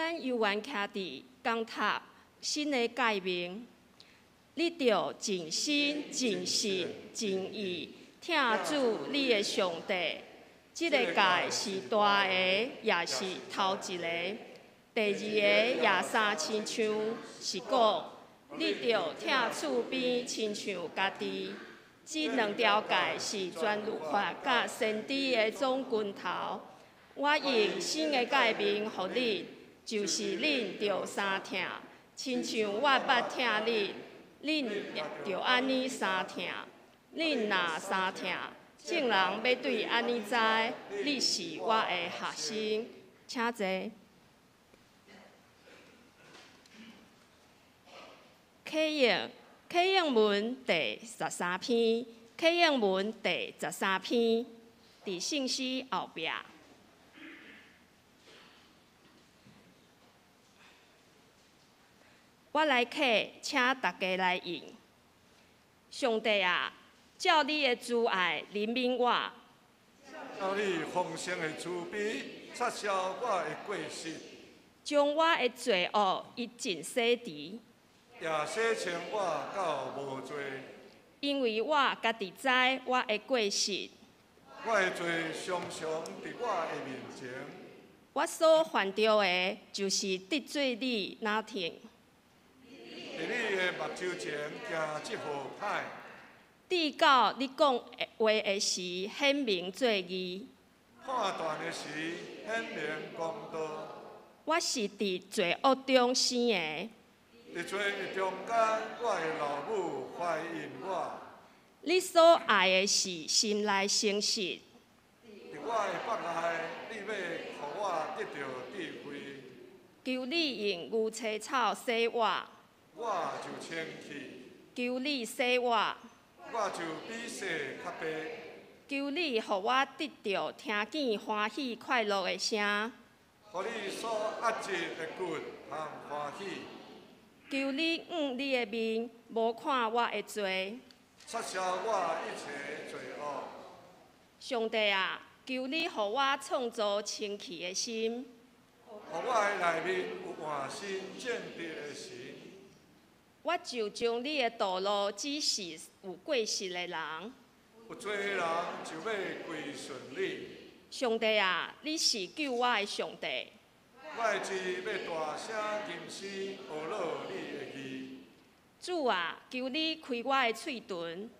咱猶原徛佇講讀新的誡命，你著盡心、盡性、盡意疼主你的上帝。這个誡是大个，也是頭一个。第二个也相親像，是講你著疼厝邊親像家己。這兩條誡是全律法佮先知的總根頭。我用新的誡命予恁，就是恁著相疼，親像我捌疼恁，恁著按呢相疼。恁若相疼，眾人欲對按呢知，你是我的學生。請坐。啟應啟應文第十三篇，啟應文第十三篇，佇聖詩後壁。我來啟，請大家來應。上帝啊，照你的慈愛憐憫我。照你豐盛的慈悲，擦消我的過失。將我的罪惡一盡洗滌。也洗清我到無罪。因為我家己知我的過失。我的罪常常佇我的面前。我所犯著的，就是得罪你，哪聽？佇你的目睭前行這號歹。直到你講話的時，顯明做義；判斷的時，顯明公道。我是佇罪惡中生的。佇罪孽中間，我的老母懷孕我。你所愛的是心內誠實。佇我的腹內，你欲予我得著智慧。求你用牛車草洗我。我就清氣。求你洗我。我就比雪較白。求你予我得著聽見歡喜快樂的聲。予你所壓折的骨通歡喜。求你向你的面，無看我的罪。擦消我一切罪惡。上帝啊，求你予我創造清氣的心。予我的內面有換新正直的神。我就將你的道路指示有過失的人。有罪的人就欲歸順你。上帝啊，你是救我的上帝。我的舌欲大聲吟詩，呵咾你的義。主啊，求你開我的喙唇。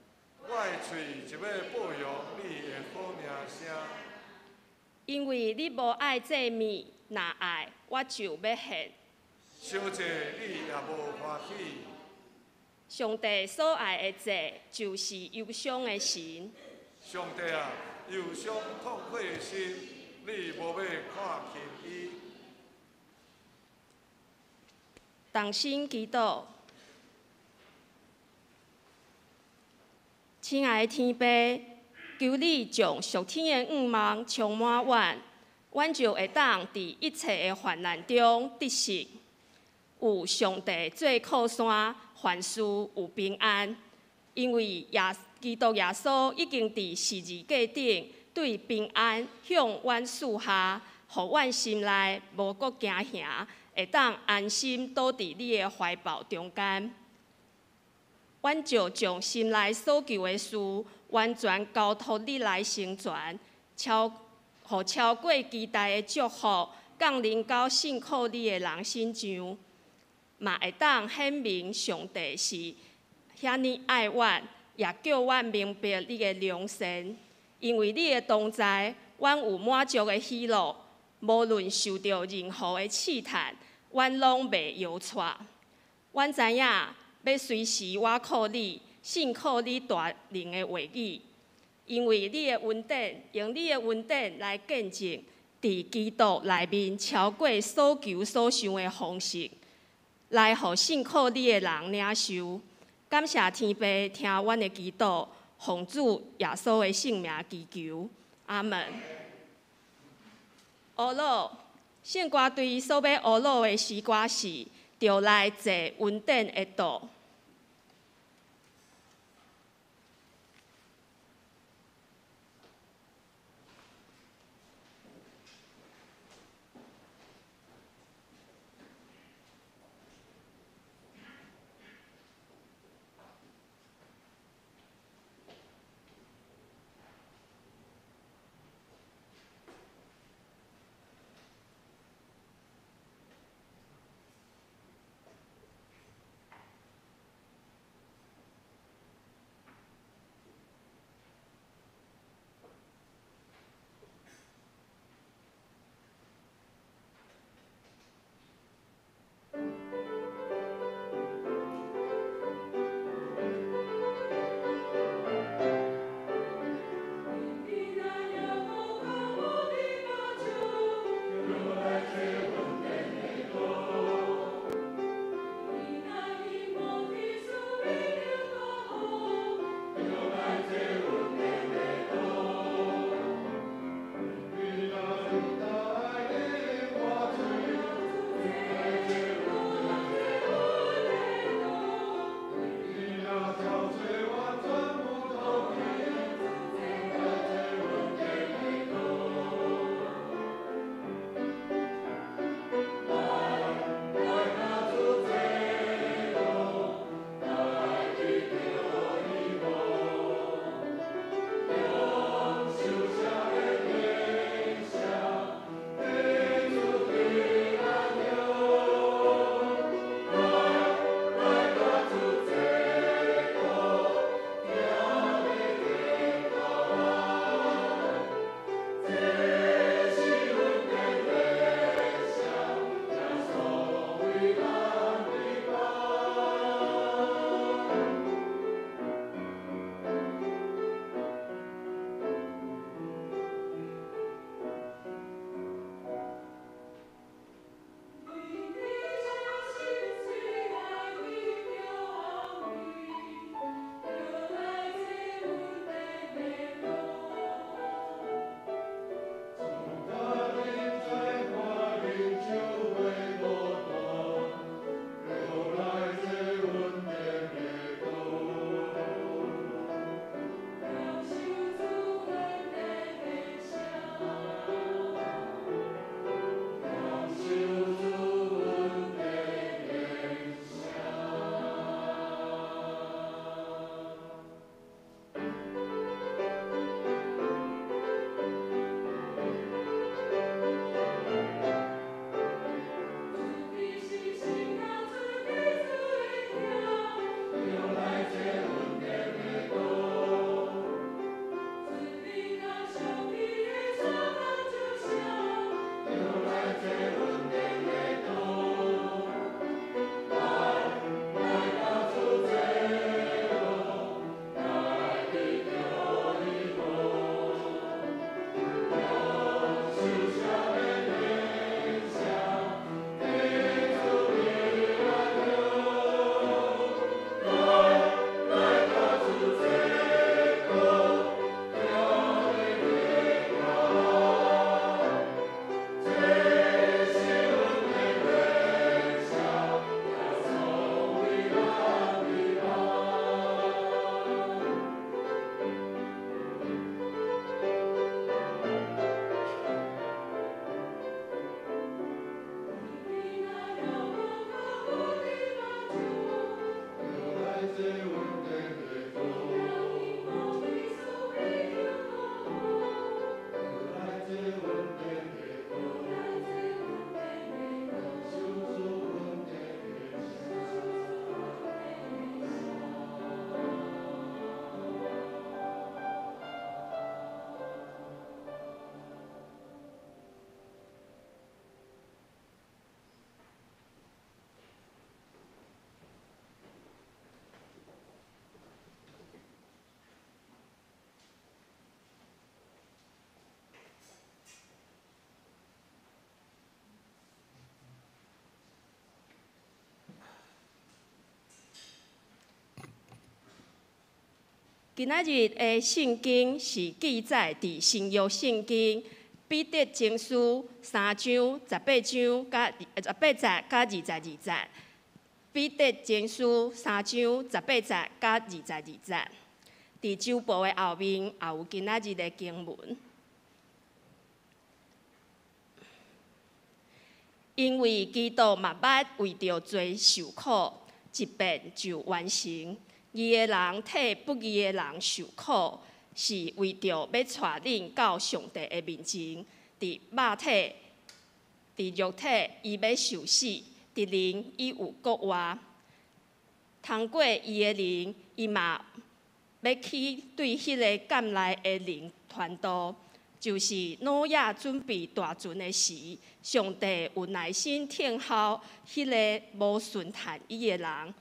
我的喙就欲報揚你的好名聲。因為你無愛祭物，若愛我就欲獻。燒祭你也無歡喜。上帝所愛的祭，就是憂傷的神。上帝啊，憂傷痛悔的心，你無欲看輕伊。同心祈禱，親愛的天父，求你將屬天的願望充滿阮，阮就會當佇一切的患難中得勝。有上帝做靠山，凡事有平安。因為耶基督耶穌已經佇十字架頂對平安向阮賜下，予阮心內無閣驚嚇，會當安心倒佇你的懷抱中間。阮就將心內所求的事，完全交託你來成全，超予超過期待的祝福降臨到信靠你的人身上，嘛會當顯明上帝是遐爾愛阮，也叫阮明白你的良善。因為你的同在，阮有滿足的喜樂。無論受著任何的試探，阮攏袂搖掣。阮知影欲隨時倚靠你，信靠你大能的話語，因為你的恩典，用你的恩典來見證，佇基督內面超過所求所想的豐盛，來予信靠你的人領受。感謝天父聽阮的祈禱，奉主耶穌的聖名祈求，阿門。呵咾，聖歌隊所欲呵咾的詩歌是，著來坐恩典的道。今仔日的聖經是記載佇新約聖經彼得前書三章十八章佮十八節佮22節。彼得前書三章十八節佮22節。佇周報的後面也有今仔日的經文。因為基督嘛捌為著罪受苦，一遍就完成。義的人替不義的人受苦，是為著欲帶恁到上帝的面前。佇肉體、佇肉體，伊欲受死；佇靈，伊有復活。通過伊的靈，伊嘛欲去對彼个監內的靈傳道，就是挪亞準備大船的時，上帝有耐心等候彼个無順趁伊的人。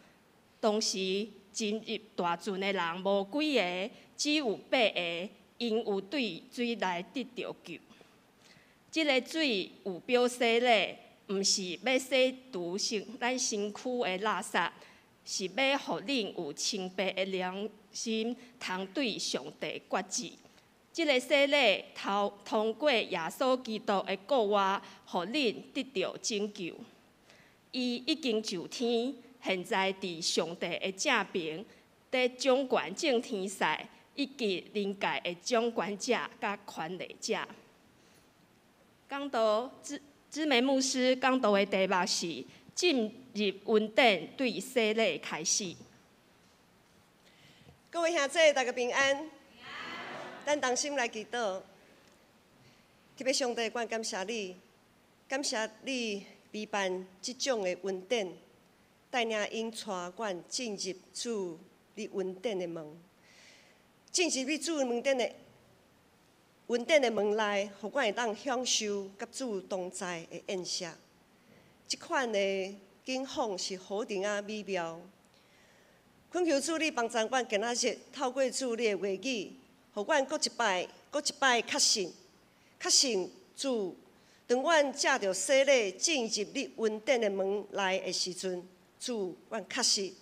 當時進入大船的人無幾个，只有八个，𪜶有對水內得著救。這个水有表洗禮，毋是欲洗除咱身軀的垃圾，是欲予恁有清白的良心，通對上帝決志。這个洗禮通過耶穌基督的復活，予恁得著拯救。伊已經上天，現在佇上帝的正爿，佇掌權眾天使以及靈界的掌權者佮權力者。講道姊妹牧師講道的題目是進入恩典對洗禮開始。各位兄弟，大家平安。咱同心來祈禱，特別上帝，阮感謝你，感謝你備辦這種的恩典，帶領𪜶帶阮進入主你恩典的門，進入你主恩典的恩典的門內，予阮會當享受佮主同在的宴席。這款的景況是何等仔美妙！懇求主你幫助阮今仔日透過主你的話語，予阮閣一擺、閣一擺確信、確信主。當阮藉著洗禮進入你恩典的門內的時陣，主，阮確實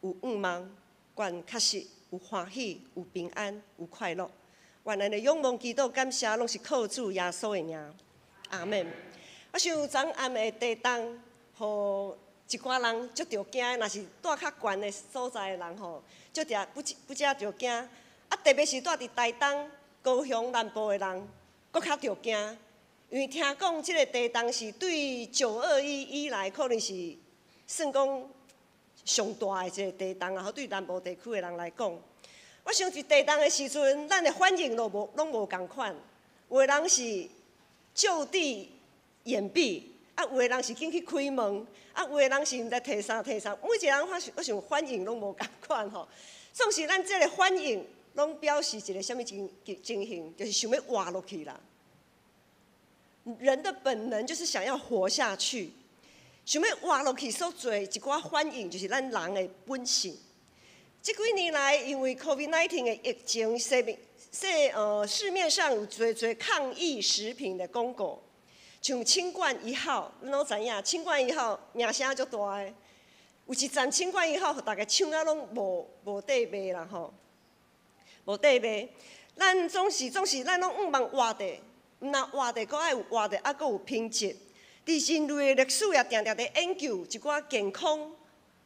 有向望，阮確實有歡喜、有平安、有快樂。願咱的仰望、祈禱、感謝，攏是靠主耶穌的名。阿們。我想昨暗的地動，予一寡人足著驚，若是蹛較懸的所在的人吼，足著不不只著驚。啊，特別是蹛佇台東、高雄南部的人，閣較著驚，因為聽講這个地動是對9·21以來，可能是算講上大的一个地動啊！對南部地區的人來講，我想佇地動的時陣，咱的反應都無攏無仝款。有的人是就地掩蔽，啊，有的人是緊去開門，啊，有的人是毋知提啥提啥。每一个人我想反應攏無仝款吼。總是咱這个反應，攏表示一个啥物情形，就是想欲活落去啦。人的本能就是想要活下去，想欲活落去所做一寡反應，就是咱人的本性。這幾年來，因為 COVID-19 的疫情，市面市呃市面上有濟濟抗疫食品的廣告，像清冠一號，恁攏知影，清冠一號名聲足大的，有一陣清冠一號，予大家搶啊攏無得賣啦吼，無得賣。咱總是咱攏向望活著，毋但活著，閣愛有活著，猶閣有品質。佇人類的歷史也定定佇研究一寡健康，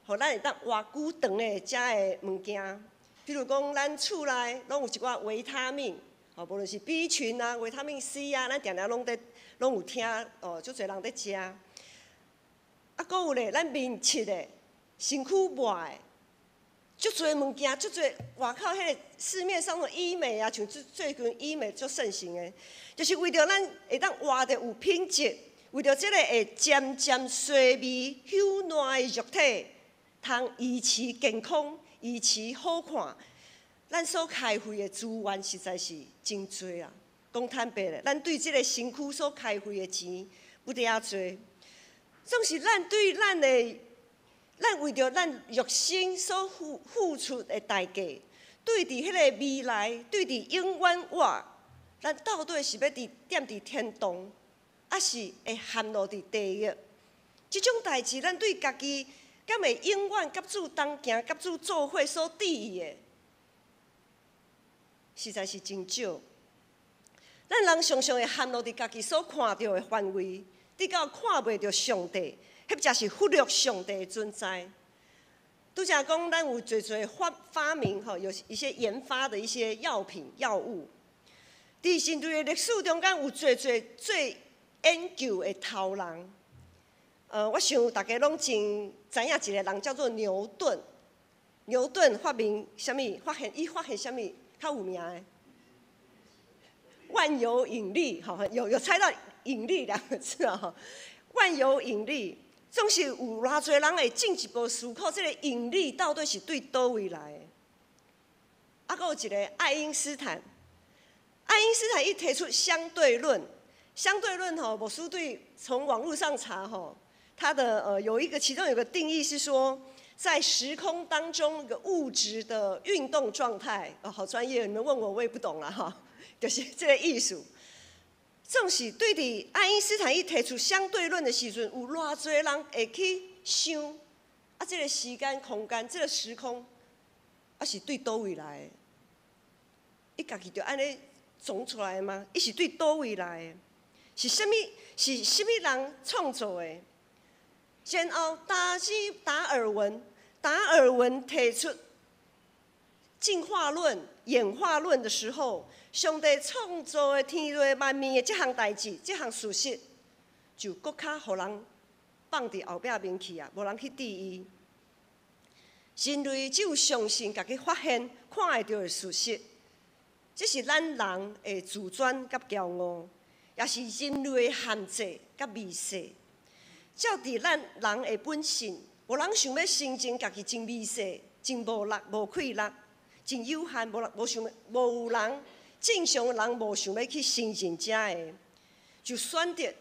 予咱會當活久長的遮的物件。比如講，咱厝內攏有一寡維他命，吼，無論是 B 群啊、維他命 C 啊，咱定定攏佇攏有聽，哦，足濟人佇食。啊，閣有咧，咱面拭的、身軀抹的，足濟物件，足濟外口彼个市面上的醫美啊，像最近醫美足盛行的，就是為著咱會當活著有品質，為著這个會漸漸衰微、朽爛的肉體，通維持健康、維持好看，咱所開費的資源實在是真濟啊！講坦白咧，咱對這个身軀所開費的錢不得遐濟，總是咱對咱的，咱為著咱肉身所付出的代價，對佇彼个未來，對佇永遠活，咱到底是欲佇踮佇天堂，抑是會陷落佇地獄？這種代誌，咱對家己敢會永遠佮主同行、佮主做伙所致意的，實在是真少。咱人常常會陷落佇家己所看著的範圍，直到看袂著上帝，或者是忽略上帝的存在。拄才講，咱有濟濟發明吼，有一些研發的一些藥品藥物。佇人類的歷史中間，有濟濟做研究的頭人。我想大家攏真知影一个人叫做牛頓。牛頓發明啥物？發現伊發現啥物較有名的？萬有引力，吼，有猜到引力兩個字啊？萬有引力，總是有偌濟人會進一步思考，這个引力到底是對佗位來的？啊，閣有一个愛因斯坦，愛因斯坦伊提出相對論，相對論吼，牧師對從網路上查吼，它的有一個其中有個定義是說，在時空當中一個物質的運動狀態，哦，好專業，你們問我我也不懂啦哈。就是這个意思。總是對佇愛因斯坦伊提出相對論的時陣，有偌濟人會去想，啊，這个時間、空間、這个時空，啊是對佗位來的？伊家己就按呢創出來的嗎？伊是對佗位來的？是啥物？是啥物人創造的？然後達爾文，達爾文提出進化論、演化論的時候，上帝創造的天地萬物的這項代誌、這項事實，就閣較予人放佇後壁面去啊，無人去注意。人類只有相信家己發現、看會著的事實，這是咱人的自尊佮驕傲，也是人類的限制佮微細。照佇咱人的本性，無人想欲承認家己真微細、真無力、無氣力、真有限，無人無想欲，無有人正常人無想欲去承認這个，就選擇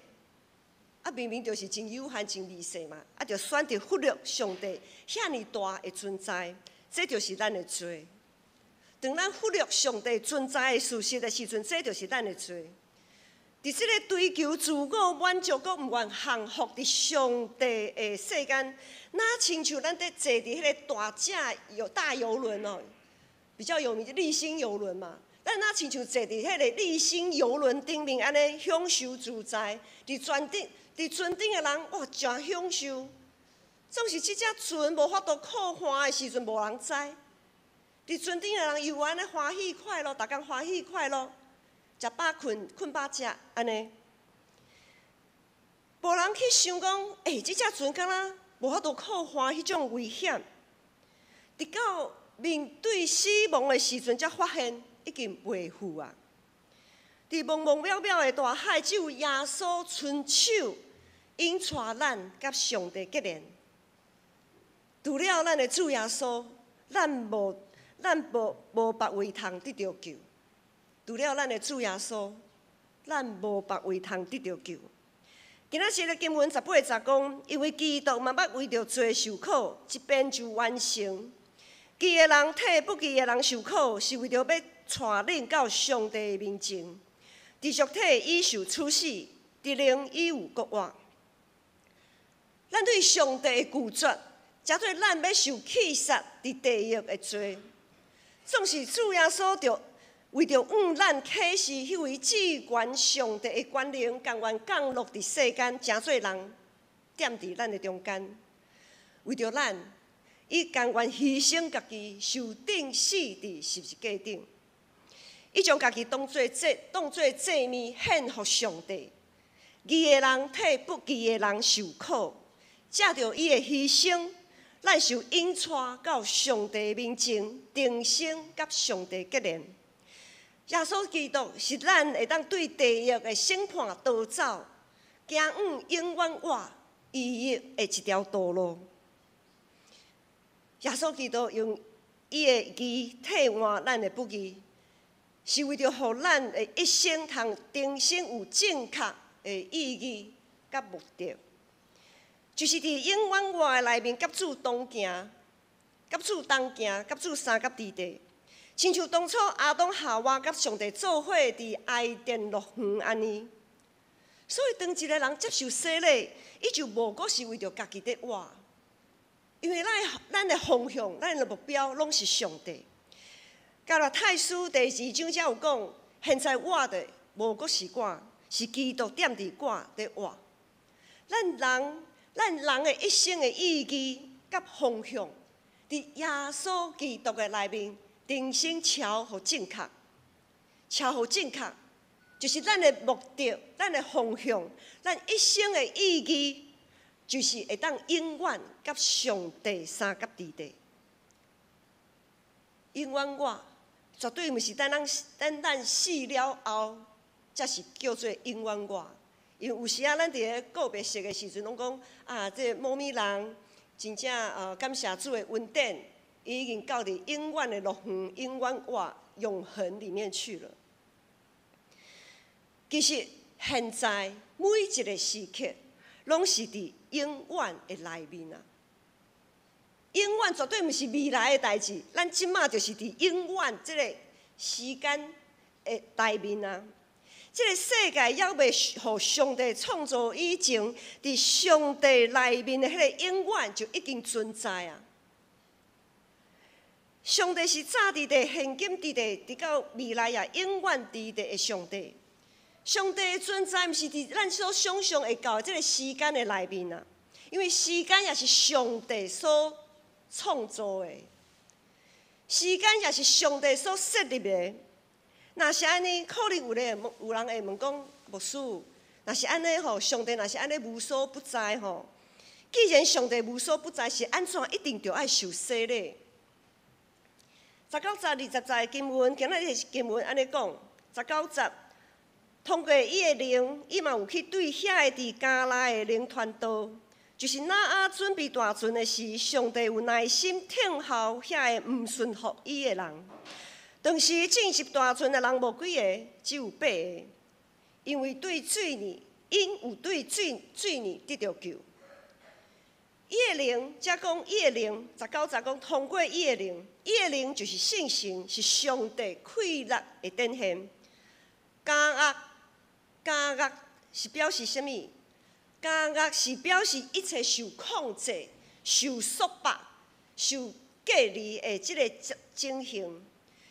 啊，明明就是真有限、真微細嘛，啊，就選擇忽略上帝遐爾大的存在，這就是咱的罪。當咱忽略上帝存在的事實的時陣，這就是咱的罪。佇這个追求自我滿足、閣毋願降服佇上帝的世間，若親像咱佇坐佇彼个大隻遊大遊輪哦，比較有名就麗星郵輪嘛。咱若親像坐佇彼個麗星郵輪頂面按呢享受自在，佇船頂的人哇，誠享受。總是這隻船無法度靠岸的時陣，無人知。佇船頂的人猶按呢歡喜快樂，逐工歡喜快樂，食飽睏，睏飽食，按呢。無人去想講，欸，這隻船敢若無法度靠岸彼種危險。直到面對死亡的時陣，才發現已經袂赴啊！佇茫茫渺渺的大海，只有耶穌伸手引帶咱佮上帝結連。除了咱的主耶穌，咱無別位通得著救。除了咱的主耶穌，咱無別位通得著救。今仔日的經文18節講，因為基督嘛捌為著罪受苦，一遍就完成。義的人替不義的人受苦，是為著欲帶恁到上帝的面前。佇肉體已受處死，佇靈已有復活。咱對上帝的拒絕，成做咱欲受棄殺佇地獄的罪。總是主耶穌著為著向咱啟示彼位至懸上帝的權能，甘願降落佇世間，成做人，踮佇咱的中間，為著咱，伊甘願犧牲家己，受釘死佇十字架頂。伊將家己當做祭物獻予上帝。義的人替不義的人受苦，藉著伊的犧牲，咱受引帶到上帝面前，重生佮上帝結連。耶穌基督是咱會當對地獄的審判逃走，行往永遠活醫日的一條道路。耶穌基督用伊的義替換咱的不義，是為著予咱的一生通重新有正確的意義佮目的，就是佇永遠活的內面，佮主同行，佮主同行，佮主相佮佇地，親像當初亞當夏娃佮上帝做伙佇伊甸樂園按呢。所以當一个人接受洗禮，伊就無閣是為著家己佇活，因為咱的方向、咱的目標攏是上帝。加拉太書第二章才有講，現在活的無閣是我，是基督踮佇我佇活。咱人的一生的意義佮方向，佇耶穌基督的內面，重新超予正確，超予正確，就是咱的目的、咱的方向、咱一生的意義，就是會當永遠佮上帝相佮佇佇。永遠活，絕對毋是等咱死了後，才是叫做永遠活。因為有時仔咱佇咧告別式的時陣，攏講啊，這個某某人真正感謝主的恩典，伊已經到佇永遠的樂園、永遠活、永恆裡面去了。其實現在每一個時刻，攏是佇永遠的內面啊！永遠絕對毋是未來的代誌，咱這馬就是佇永遠這個時間的內面啊！這個世界猶未予上帝創造以前，佇上帝內面的彼個永遠就已經存在啊！上帝是早佇地、現今佇地，直到未來也永遠佇地的上帝。上帝的存在，毋是佇咱所想象會到的這個時間的內面啊！因為時間也是上帝所創造的，時間也是上帝所設立的。若是按呢，可能有人會問講，牧師，若是按呢吼，上帝若是按呢無所不在吼，既然上帝無所不在，是按怎一定著愛受洗禮？19節20節的經文，今仔日經文按呢講，十九節，通過伊的靈，伊嘛有去對遐個佇監內的靈傳道，就是挪亞準備大船的時，上帝有耐心聽候遐個毋順服伊的人。當時進入大船的人無幾个，只有八个，因為對水呢，𪜶有對水呢得著救。伊的靈，才講伊的靈，十九節講通過伊的靈，伊的靈就是聖神，是上帝氣力的展現。監獄，監獄是表示啥物？監獄是表示一切受控制、受束縛、受隔離的這个情形。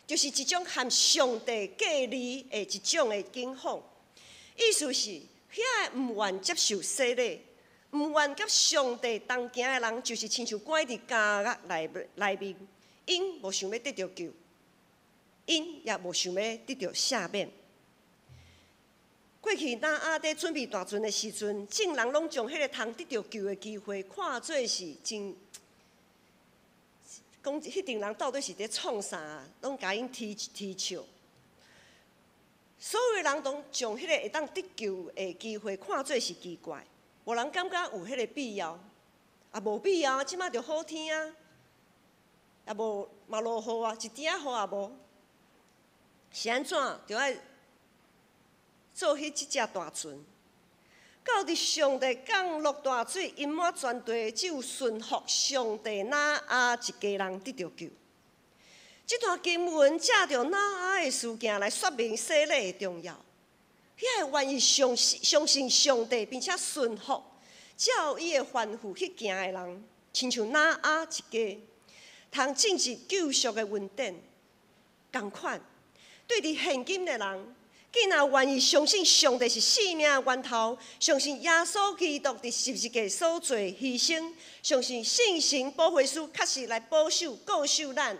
就是一種和上帝隔離的一種的境況，意思是，遐个毋願接受洗禮、毋願佮上帝同行的人，就是親像關佇監獄內面，𪜶無想欲得著救，𪜶也無想欲得著赦免。過去挪亞佇準備大船的時陣，眾人攏將彼个通得著救的機會看做是真。講彼陣人到底是佇創啥？攏共𪜶啼啼笑。所有人攏將彼個會當得救的機會看做是奇怪，無人感覺有彼個必要，也無必要，這馬就好天啊，也無嘛落雨啊，一點仔雨也無，是按怎？著愛做彼這隻大船。到佇上帝降落大水，淹沒全地，只有順服上帝挪亞一家人得著救。這段經文藉著挪亞的事件來說明洗禮的重要。遐個願意相信上帝，並且順服，照伊的吩咐去行的人，親像挪亞一家，通進入救贖的恩典。仝款，對佇現今的人，既若願意相信上帝是生命的源頭，相信耶穌基督佇十字架所做犧牲，相信聖神保惠師確實來保守、顧守咱。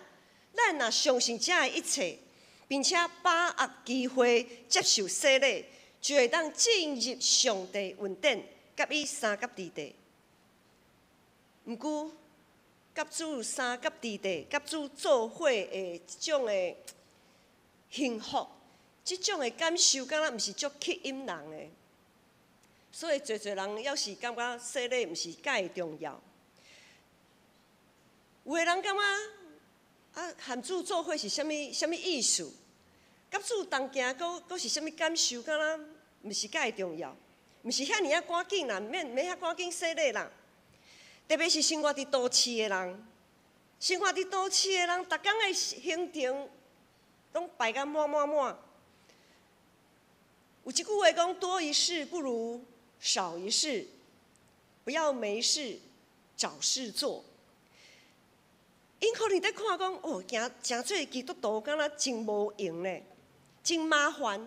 咱若相信這的一切，並且把握機會接受洗禮，就會當進入上帝恩典，佮伊相佮佇地。毋過，佮主相佮佇地，佮主做伙的這種的幸福，這種的感受，敢若毋是足吸引人的。所以，濟濟人猶是感覺洗禮毋是蓋重要。有的人感覺啊，和主做伙是啥物啥物意思？佮主同行，閣閣是啥物感受？敢若毋是蓋重要，毋是遐爾仔趕緊啦，毋免遐趕緊洗禮啦。特別是生活佇都市的人，生活佇都市的人，逐工的行程攏排甲滿滿滿。有一句話講：多一事不如少一事，不要沒事找事做。𪜶 可能佇看講，哦，行誠濟基督徒敢若真無閒咧，真麻煩。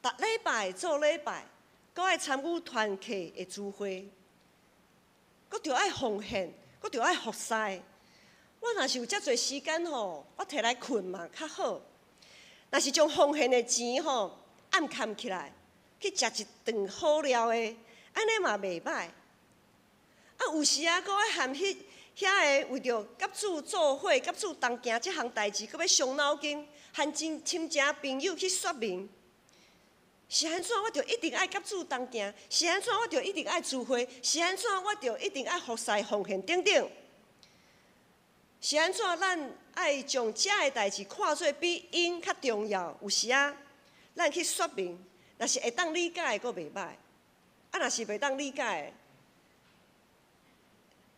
逐禮拜做禮拜，閣愛參與團契的聚會，閣著愛奉獻，閣著愛服侍。我若是有遮濟時間吼，我提來睏嘛較好。若是將奉獻的錢吼暗崁起來，去食一頓好料的，按呢嘛袂䆀。啊，有時啊，閣愛含彼遐个為著佮主做伙、佮主同行這項代誌，閣欲傷腦筋，和親親情朋友去說明。是按怎我著一定愛佮主同行？是按怎我著一定愛聚會？是按怎我著一定愛服侍奉獻等等？是按怎咱愛將這个代誌看做比𪜶較重要？有時啊，咱去說明，若是會當理解的，閣袂䆀；啊，若是袂當理解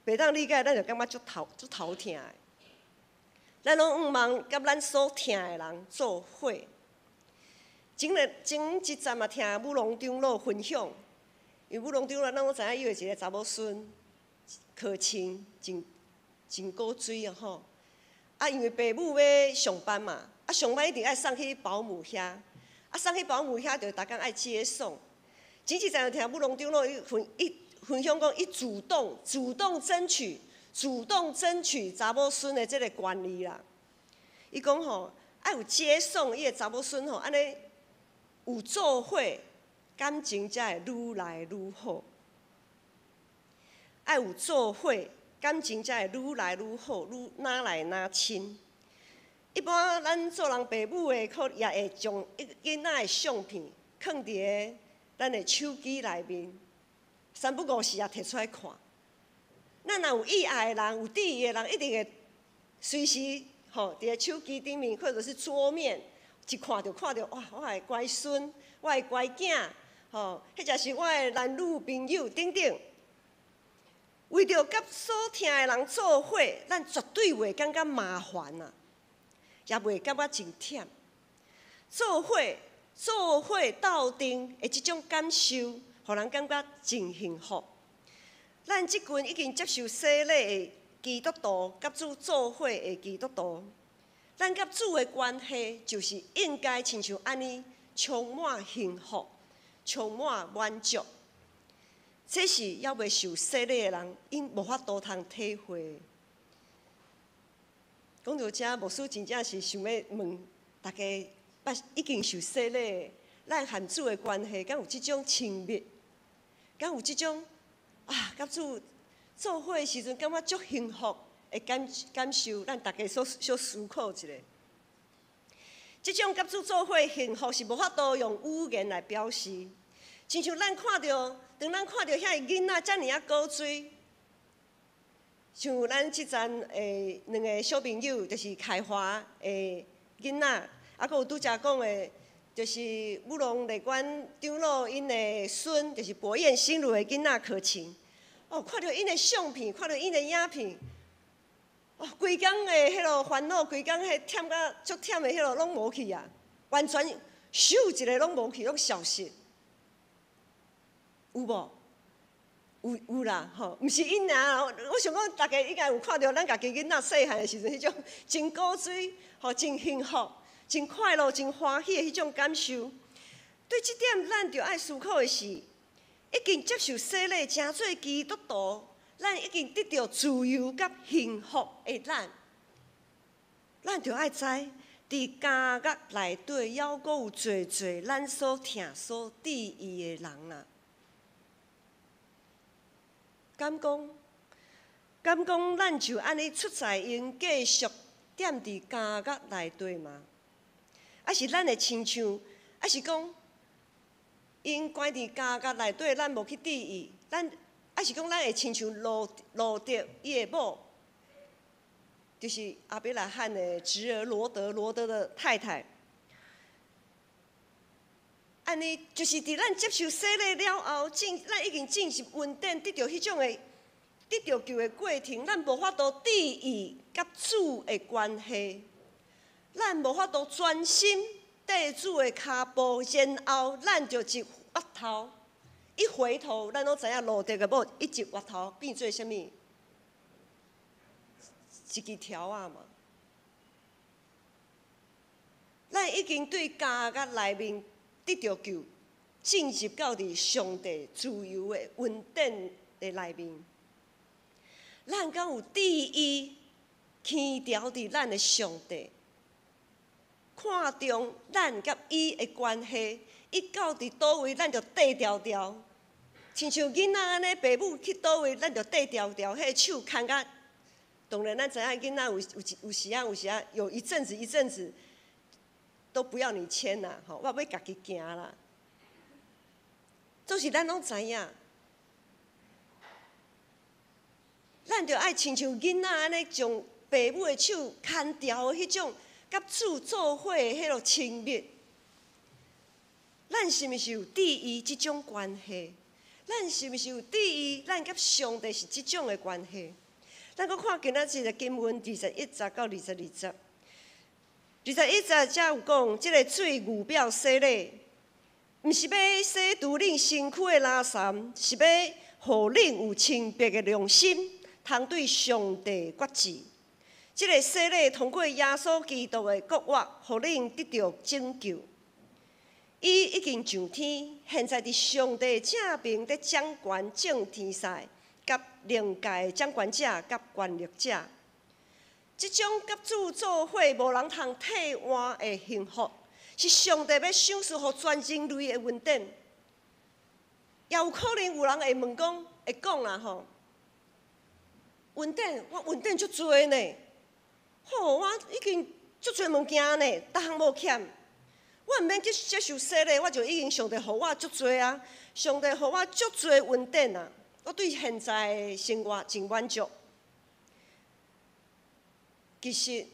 的，袂當理解，咱就感覺足頭足頭疼的。咱攏向望佮咱所疼的人做伙。前日前一陣嘛，聽武龍長老分享，因為武龍長老咱攏知影伊有一個查某孫，可親真真古錐啊吼。啊，因為爸母欲上班嘛，啊上班一定愛送去保姆遐，啊送去保姆遐就逐工愛接送。前一陣就聽武龍長老伊分伊分享講，伊主動主動爭取，主動爭取查某孫的這個權利啦。伊講吼，愛有接送伊的查某孫吼，按呢有做伙，感情才會愈來愈好。愛有做伙，感情才會愈來愈好，愈愈來愈親。一般咱做人爸母的，可也會將囡仔的相片囥佇个咱的手機內面，三不五時也提出來看。咱若有意愛的人，有注意的人，一定會隨時吼佇个手機頂面或者是桌面，一看就看著哇，我的乖孫，我的乖囝，吼，彼者是我的男女朋友等等。為著佮所疼的人做伙，咱絕對袂感覺麻煩啊，也袂感覺真忝。做伙做伙鬥陣的這種感受，予人感覺真幸福。咱這群已經接受洗禮的基督徒，佮主做伙的基督徒，咱佮主的關係就是應該親像按呢，充滿幸福，充滿滿足。這是猶未受洗禮的人，𪜶無法度通體會。講到這，牧師真正是想欲問大家，捌已經受洗禮的，咱和主的關係，敢有這種親密？敢有這種啊？佮主做伙的時陣，感覺足幸福的感感受？咱大家所小思考一下。這種佮主做伙幸福是無法度用語言來表示。親像咱看著，當咱看著遐個囡仔遮爾仔古錐，像咱這陣的兩個小朋友，就是凱華的囡仔，啊，閣有拄才講的，就是武龍麗冠長老𪜶的孫，就是博彦新儒的囡仔可晴。哦，看著𪜶的相片，看著𪜶的影片，哦，規工的彼落煩惱，規工彼忝甲足忝的彼落攏無去啊，完全咻一下攏無去，攏消失。有無？有有啦，吼，毋是𪜶爾，我想講大家應該有看著咱家己囡仔細漢的時陣，彼種真古錐，吼，真幸福、真快樂、真歡喜的彼種感受。對這點，咱著愛思考的是，已經接受洗禮，成做基督徒，咱已經得著自由佮幸福的咱，咱著愛知，佇監獄內底，猶閣有濟濟咱所疼、所注意的人啊。敢講，敢講，咱就按呢出在𪜶繼續踮佇監獄內底嗎？抑是咱會親像，抑是講，𪜶關佇監獄內底，咱無去注意，咱抑是講咱會親像羅羅得伊的某，就是亞伯拉罕的侄兒羅得，羅得的太太。按呢，就是佇咱接受洗禮了後，進咱已經進入恩典，得著彼種的得著救的過程，咱無法度注意佮主的關係，咱無法度專心綴主的跤步，然後咱就一回頭，一回頭，咱攏知影羅得的某一回頭變做啥物？一支條仔嘛。咱已經對監獄內面得著救，進入到佇上帝自由的恩典的內面。咱敢有注意牽牢佇咱的上帝，看重咱佮伊的關係，伊到佇佗位，咱就綴牢牢。親像囡仔按呢，爸母去佗位，咱就綴牢牢，彼个手牽甲。當然，咱知影囡仔有有有時仔有時仔有一陣子一陣子都不要你牽啦，吼，我欲家己行啦。總是咱攏知影，咱著愛親像囡仔按呢，將爸母的手牽牢的彼種，佮主做伙的彼囉親密。咱是毋是有注意這種關係？咱是毋是有注意咱佮上帝是這種的關係？咱閣看今仔日的經文21節到22節。21節才有講，這个水預表洗禮，毋是欲洗除恁身軀的垃圾，是欲予恁有清白的良心，通對上帝決志。這个洗禮通過耶穌基督的復活，予恁得著拯救。伊已經上天，現在佇上帝正爿佇掌權眾天使、佮靈界的掌權者、佮權力者。這種佮主做伙無人通替換的幸福，是上帝欲賞賜予全人類的恩典。也有可能有人會問講，會講啦吼，恩典我恩典足濟呢，吼，我已經足濟物件呢，逐項無欠，我毋免去接受洗禮，我就已經上帝予我足濟啊，上帝予我足濟恩典啊，我對現在的生活真滿足。其實，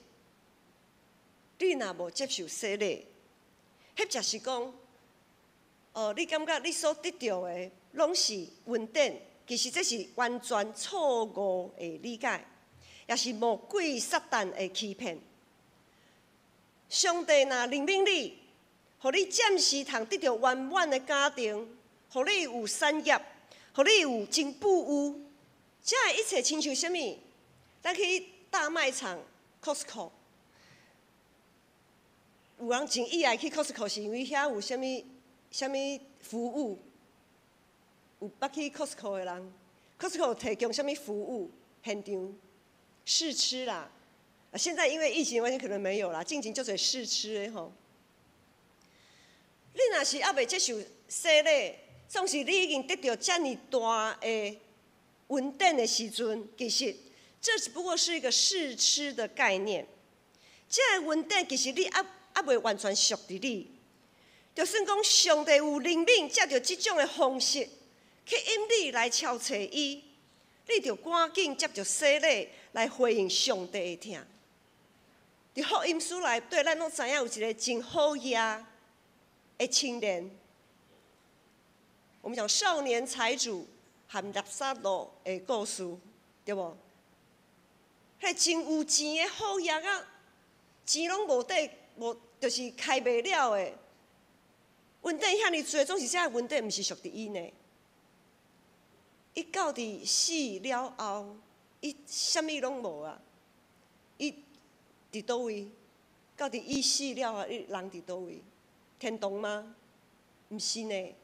你若無接受洗禮，彼就是講，哦，你感覺你所得著的攏是恩典，其實這是完全錯誤的理解，也是魔鬼撒旦的欺騙。上帝若憐憫你，予你暫時通得著圓滿的家庭，予你有產業，予你有真富裕，這一切親像啥物？咱去大賣場 Costco，有人真意愛去 Costco，是因為遐有啥物啥物服務？有捌去 Costco 的人，Costco 提供啥物服務？現場試吃啦。啊，現在因為疫情關係，可能沒有啦。進前足濟試吃的吼。你若是猶未接受洗禮，總是你已經得著遮爾大的恩典的時陣，其實這只不過是一個試吃的概念。這个恩典其實你猶猶未完全屬佇你。就算講上帝有憐憫，藉著這種的方式去引你來朝揣伊，你著趕緊接著洗禮來回應上帝的疼。佇福音書內底，咱攏知影有一個真好額的青年。我們講少年財主和拉撒路的故事，對無？彼个真有錢的好額仔，錢攏無底無，就是開袂了的。恩典遐爾濟，總是這个恩典毋是屬佇伊呢。伊到佇死了後，伊啥物攏無啊！伊佇佗位？到佇伊死了後，伊人佇佗位？天堂嗎？毋是呢。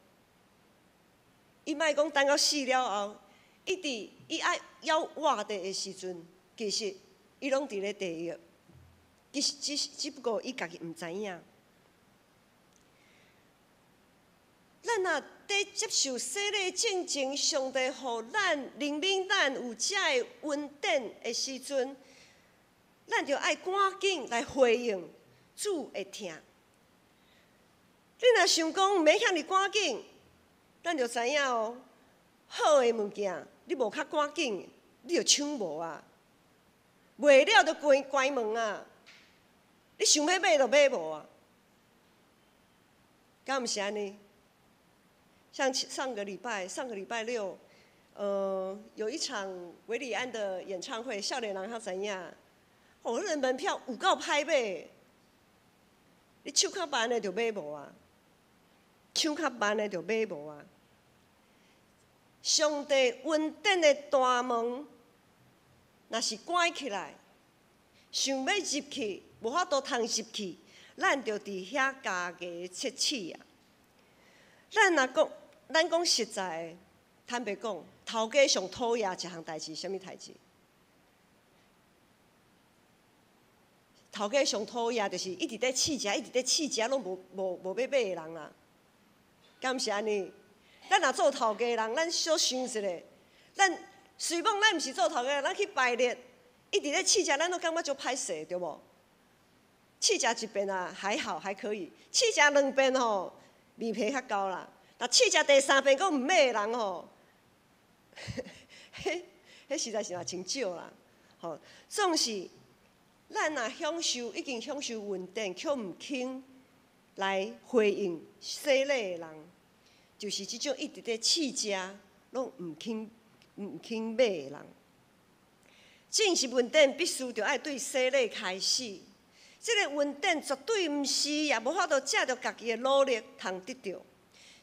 伊莫講等到死了後，伊佇伊愛猶活著的時陣，其實伊攏佇咧地獄。其實只只不過伊家己毋知影。咱若佇接受洗禮進前，上帝予咱憐憫咱有這个恩典的時陣，咱就愛趕緊來回應主的疼。你若想講毋免遐爾趕緊，咱就知影哦。好的物件，你無較趕緊，你就搶無啊！袂了就關關門啊！你想欲買就買無啊！敢毋是按呢？像上個禮拜，上個禮拜六，有一場韋禮安的演唱會，少年人較知影。哦，彼个門票有夠歹買，你手較慢的就買無啊，手較慢的就買無啊。上帝恩典的大門，若是關起來，想欲入去，無法度通入去，咱就佇遐咬牙切齒啊！咱若講，咱講實在的，坦白講，頭家上討厭一項代誌，啥物代誌？頭家上討厭就是一直咧試食，一直咧試食，攏無無無欲買的人啦。敢毋是按呢？咱若做頭家人，咱小想一下，咱雖罔咱毋是做頭家，咱去排列，一直咧試食，咱攏感覺足歹勢，對無？試食一遍啊，還好還可以；試食兩遍吼，面皮較厚啦。若試食第三遍閣毋買的人吼，彼彼實在是嘛真少啦。吼，總是咱若享受已經享受恩典，卻毋肯來回應洗禮的人，就是這種一直咧試食，攏毋肯毋肯買的人。進入恩典必須著愛對洗禮開始。這个恩典絕對毋是，也無法度藉著家己的努力通得著。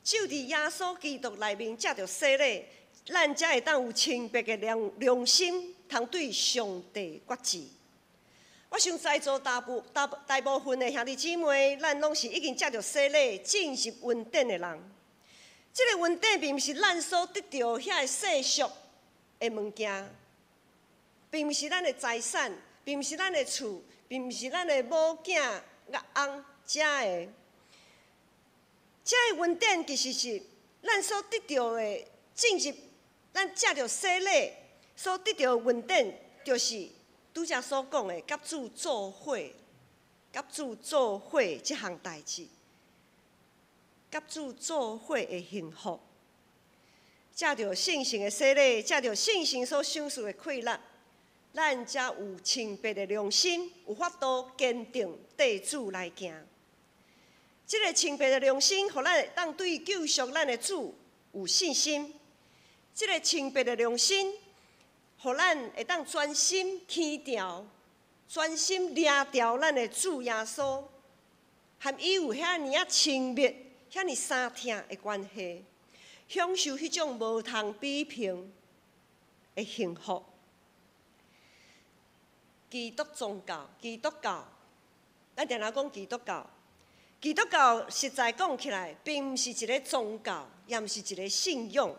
只有佇耶穌基督內面藉著洗禮，咱才會當有清白的良良心，通對上帝決志。我想在座大部大大部分的兄弟姊妹，咱攏是已經藉著洗禮進入恩典的人。這个恩典並毋是咱所得著遐个世俗的物件，並毋是咱的財產，並毋是咱的厝，並毋是咱的某囝、阿翁遮的。這个恩典其實是咱所得著的進入，咱藉著洗禮所得著的恩典，就是拄才所講的，佮主做伙、佮主做伙這項代誌，佮主做伙的幸福。藉著聖神的洗禮，藉著聖神所賞賜的快樂，咱才有清白的良心，有法度堅定綴主來行。這个清白的良心，予咱會當對救贖咱的主有信心。這个清白的良心，予咱會當專心牽牢，專心抓牢咱的主耶穌，和伊有遐爾仔親密、遐爾相疼的關係，享受彼種無通比評的幸福。基督宗教，基督教，咱定定講基督教。基督教實在講起來，並毋是一个宗教，也毋是一个信仰。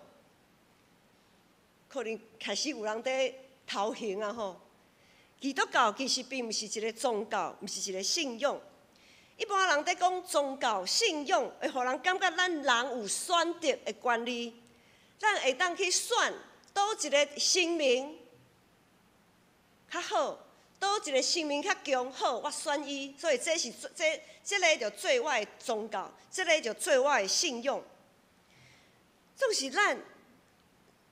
可能開始有人佇頭眩啊吼！基督教其實並毋是一个宗教，毋是一个信仰。一般人佇講宗教信仰，會予人感覺咱人有選擇的權利，咱會當去選佗一个神明較好，佗一个神明較強，好，我選伊，所以這是這這个就做我的宗教，這个就做我的信仰。總是咱，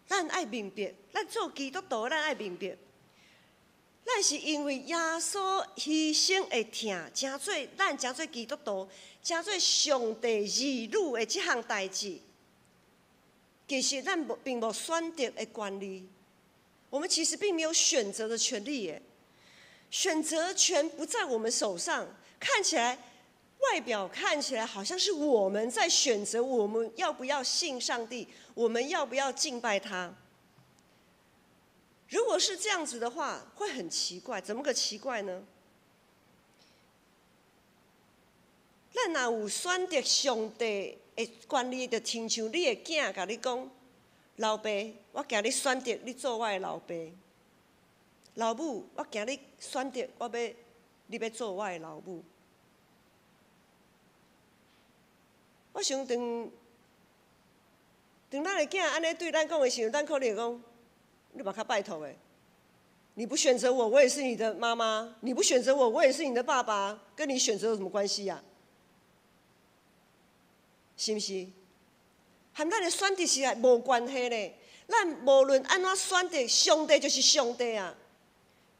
咱愛明白，咱做基督徒，咱愛明白，咱是因為耶穌犧牲的疼，成做咱成做基督徒，成做上帝兒女的這項代誌。其實咱無並無選擇的權利，我們其實並沒有選擇的權利耶。選擇權不在我們手上，看起來外表看起來好像是我們在選擇，我們要不要信上帝，我們要不要敬拜他。如果是這樣子的話，會很奇怪，怎麼個奇怪呢？咱若有選擇上帝的權利，就親像你的囝共你講：老爸，我今日選擇你做我的老爸。老母，我今日選擇我欲你欲做我的老母。我想當當咱的囝按呢對咱講的時陣，咱可能會講：你嘛較拜託的，你不選擇我，我也是你的媽媽；你不選擇我，我也是你的爸爸，跟你選擇有什麼關係呀？是毋是？和咱的選擇是無關係咧。咱無論按怎選擇，上帝就是上帝啊！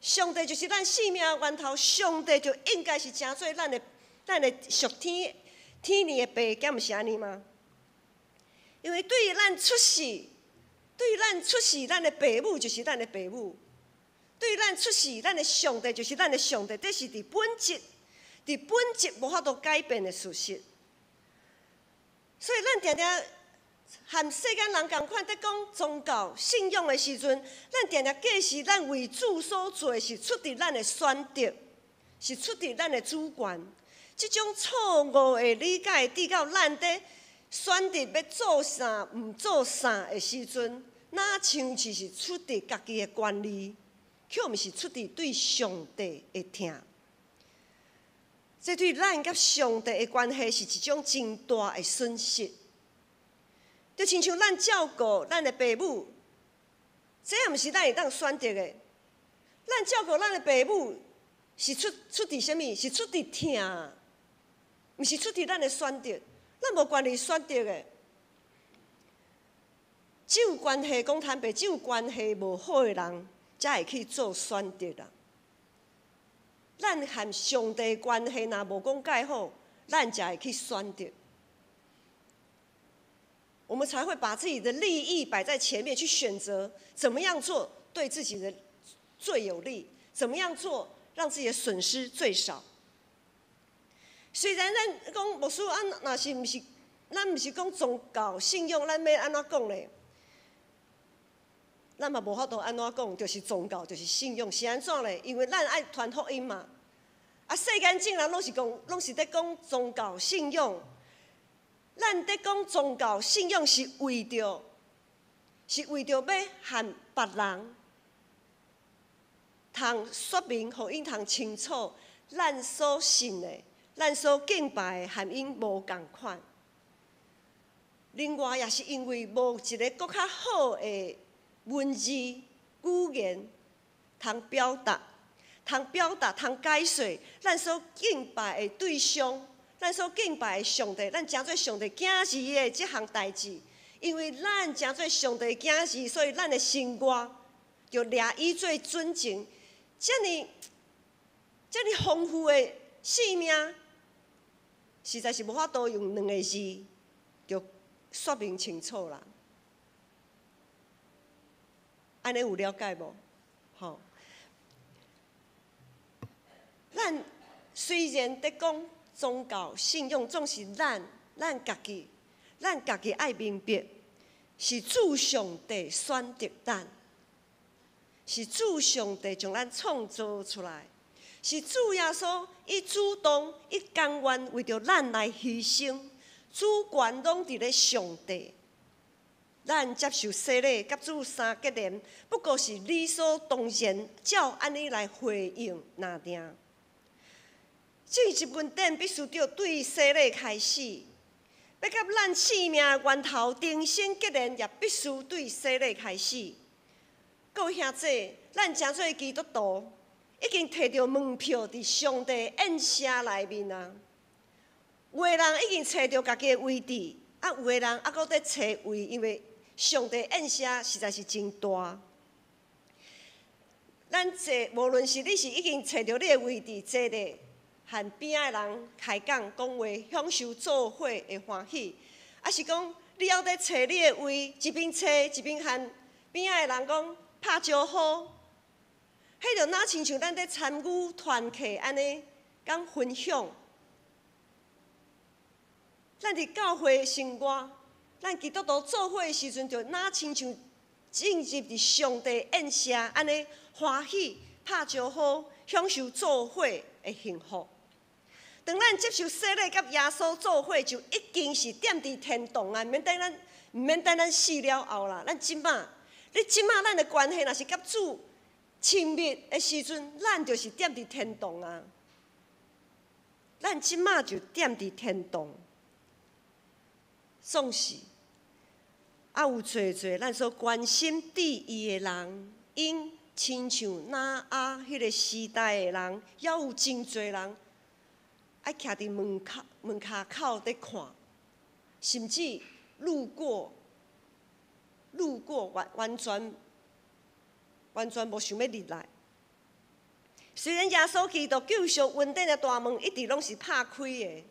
上帝就是咱生命的源頭，上帝就應該是成做咱的、咱的屬天天兒的爸，敢毋是按呢嗎？因為對於咱出世，對於咱出世，咱的爸母就是咱的爸母；對於咱出世，咱的上帝就是咱的上帝。這是佇本質、佇本質無法度改變的事實。所以咱定定和世間人仝款，佇講宗教信仰的時陣，咱定定假設咱為主所做的是出佇咱的選擇，是出佇咱的主權。這種錯誤的理解，直到咱佇選擇欲做啥、毋做啥的時陣，若像是出佇家己的權利，卻毋是出佇對上帝的疼。這對咱佮上帝的關係是一種真大的損失。就親像咱照顧咱的爸母，這也毋是咱會當選擇的。咱照顧咱的爸母是出佇啥物？是出佇疼，毋是出佇咱的選擇。咱無權利選擇的。只有關係講坦白，只有關係無好的人，才會去做選擇啦。咱和上帝關係若無講蓋好，咱才會去選擇。我們才會把自己的利益擺在前面，去選擇怎麼樣做對自己的最有利，怎麼樣做讓自己的損失最少。雖然咱講牧師啊，若是毋是，咱毋是講宗教信仰，咱欲按怎講咧？咱嘛無法度按怎講，就是宗教，就是信仰，是按怎咧？因為咱愛傳福音嘛。啊，世間眾人攏是講，攏是佇講宗教信仰。咱佇講宗教信仰是為著欲和別人通說明，予𪜶通清楚，咱所信的、咱所敬拜的，和𪜶無仝款。另外，也是因為無一个閣較好的文字語言通表達、通表達、通解說咱所敬拜的對象。咱所敬拜的上帝，咱稱做上帝囝兒的這項代誌，因為咱稱做上帝囝兒，所以咱的生活就掠伊做準繩。遮爾遮爾豐富的生命，實在是無法度用兩个字就說明清楚啦。按呢有了解無？吼，咱雖然佇講宗教信仰，總是咱家己愛明白，是主上帝選擇咱，是主上帝將咱創造出來，是主耶穌伊主動、伊甘願為著咱來犧牲，主權攏佇咧上帝。咱接受洗禮，佮主相結連，不過是理所當然，照按呢來回應爾爾。進入恩典必須著對洗禮開始，欲佮咱生命源頭重新結連，也必須對洗禮開始。各位兄弟，咱成做基督徒，已經提著門票佇上帝宴席內面啊。有的人已經揣著家己的位置，啊，有的人猶閣佇揣位，因為上帝宴席實在是真大。咱坐，無論是你是已經揣著你的位置坐咧，和邊仔的人開講講話，享受做伙的歡喜，抑是講你猶佇揣你的位，一邊揣一邊和邊仔的人講拍招呼，彼就若親像咱佇參與團契按呢，講分享。咱佇教會生活，咱基督徒做伙的時陣，就若親像進入佇上帝宴席按呢歡喜拍招呼，享受做伙的幸福。當咱接受洗禮，佮耶穌做伙，就已經是踮佇天堂啊！毋免等咱死了後啦。咱這馬，你這馬咱的關係，若是佮主親密的時陣，咱就是踮佇天堂啊！咱這馬就踮佇天堂，總是啊有濟濟咱所關心注意的人，𪜶親像挪亞彼个時代的人，猶有真濟人愛徛佇門口門跤口佇看，甚至路過路過完完全完全無想欲入來。雖然耶穌基督救贖恩典的大門一直攏是拍開的，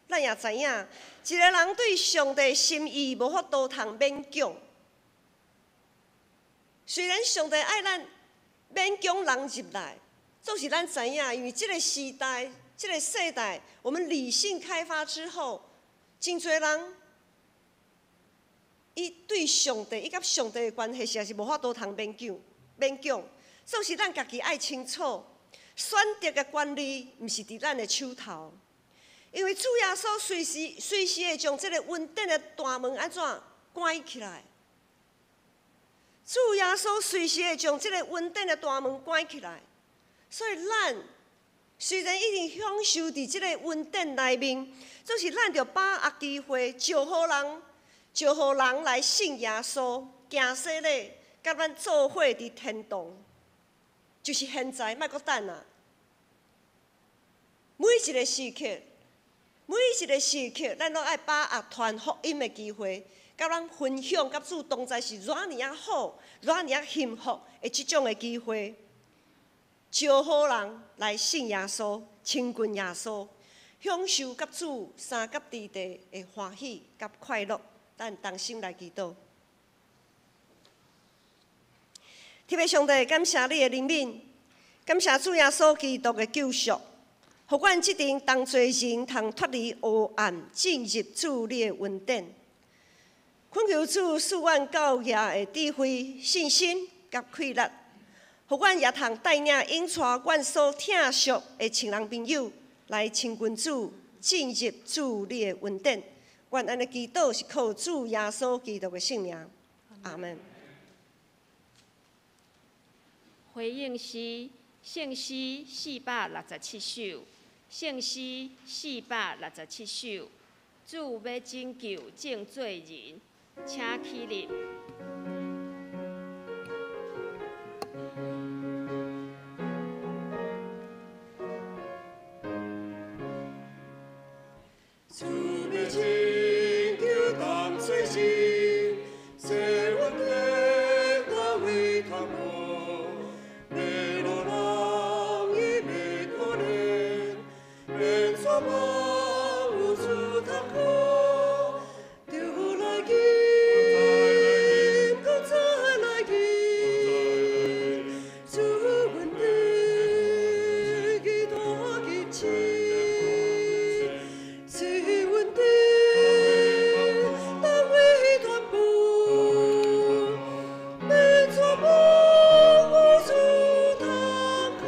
咱也知影，一个人對上帝心意無法度通勉強。雖然上帝愛咱勉強人入來，總是咱知影，因為這个時代、這个世代，我們理性開發之後，真濟人伊對上帝，伊佮上帝的關係實在是無法度通勉強，勉強。總是咱家己愛清楚，選擇的權利毋是佇咱的手頭，因為主耶穌隨時隨時會將這個恩典的大門按怎關起來。主耶穌隨時會將這個恩典的大門關起來，所以咱雖然已經享受佇這個恩典內面，總是咱著把握機會，招予人來信耶穌，行洗禮，佮咱做伙佇天堂。就是現在，莫閣等啊！每一個時刻，每一個時刻，咱攏愛把握傳福音的機會，佮咱分享，佮主同在是偌爾仔好，偌爾仔幸福的這種的機會，招予人來信耶穌，親近耶穌，享受佮主三佮佇地的歡喜佮快樂。咱同心來祈禱。天父上帝，感謝你的憐憫，感謝主耶穌基督的救贖，予阮這陣同罪人通脫離黑暗，進入主你的恩典。懇求主賜阮教業的智慧、信心佮氣力，予阮也通帶領引帶阮所疼惜的親人朋友來親近主，進入主你的恩典。阮按呢祈禱是靠主耶穌基督的聖名，阿門。回應詩，聖詩467首，聖詩467首，主欲拯救眾罪人，請起立。主欲拯救當罪人，這恩典大為託付，迷路人伊袂可憐，免做夢有主通靠，就來緊，閣再來緊，主恩典伊大急切。這恩典當為傳布，免做夢有主通靠。